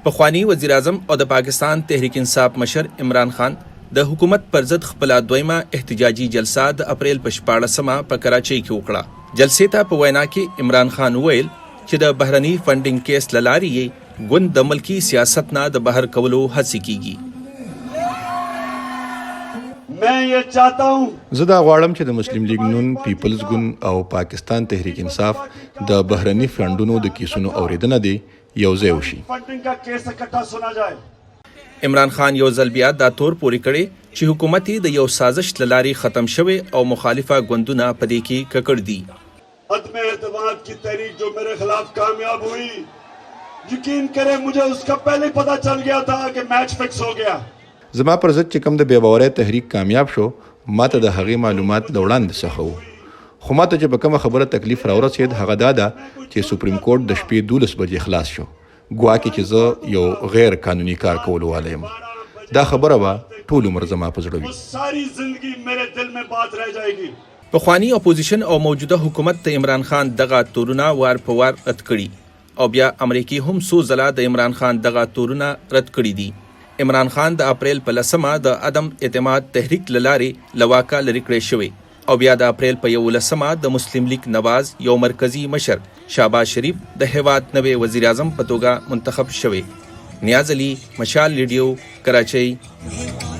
پخواني وزیراعظم او د پاکستان تحریک انصاف مشر عمران خان د حکومت پر ضد خپله دویمه احتجاجي جلسه د اپریل په شپاړسمه په کراچۍ کې وکړه. جلسې ته په وینا کې عمران خان وویل چې د بهرني فنډنګ کیس له لارې یې ګوند د ملکي سیاست نه د بهر کولو هڅې کیږي. زه دا غواړم چې د مسلم لیګ نون، پیپلز ګوند او پاکستان تحریک انصاف د بهرني فنډونو د کیسونو اورېدنه دې یو ځای وشي. عمران خان یو ځل بیا دا تور پورې کړی چې حکومت یې د یو سازش له لارې ختم شوی او مخالفه ګوندونه په دې کې ککړ دي. عدم اعتماد کی تحریک جو میرے خلاف کامیاب ہوئی یقین کرے مجھے اس کا پہلے ہی پتہ چل گیا تھا کہ میچ فکس ہو گیا۔ زما پر ضد چې کوم د بې باورۍ تحریک کامیاب شو، ماته د هغې معلومات له وړاندې څخه وو. خو ماته چې په کومه خبره تکلیف راورسېد هغه دا ده چې سپریم کورټ د شپې 12 بجې خلاص شو، ګواکې چې زه یو غیر قانوني کار کولو والا یم. دا خبره به ټول عمر زما په زړه وي. پخواني اپوزیشن او موجوده حکومت د عمران خان دغه تورونه وار په وار رد کړي او بیا امریکې هم څو ځله د عمران خان دغه تورونه رد کړي دي. عمران خان د اپریل په لسمه د عدم اعتماد تحریک له لارې له واکه لرې کړی شوی او بیا د اپریل په یولسمه د مسلم لیګ نواز یو مرکزي مشر شهباز شریف د هېواد نوی وزیراعظم په توګه منتخب شوی. نیاز علي، مشال ریډیو، کراچۍ.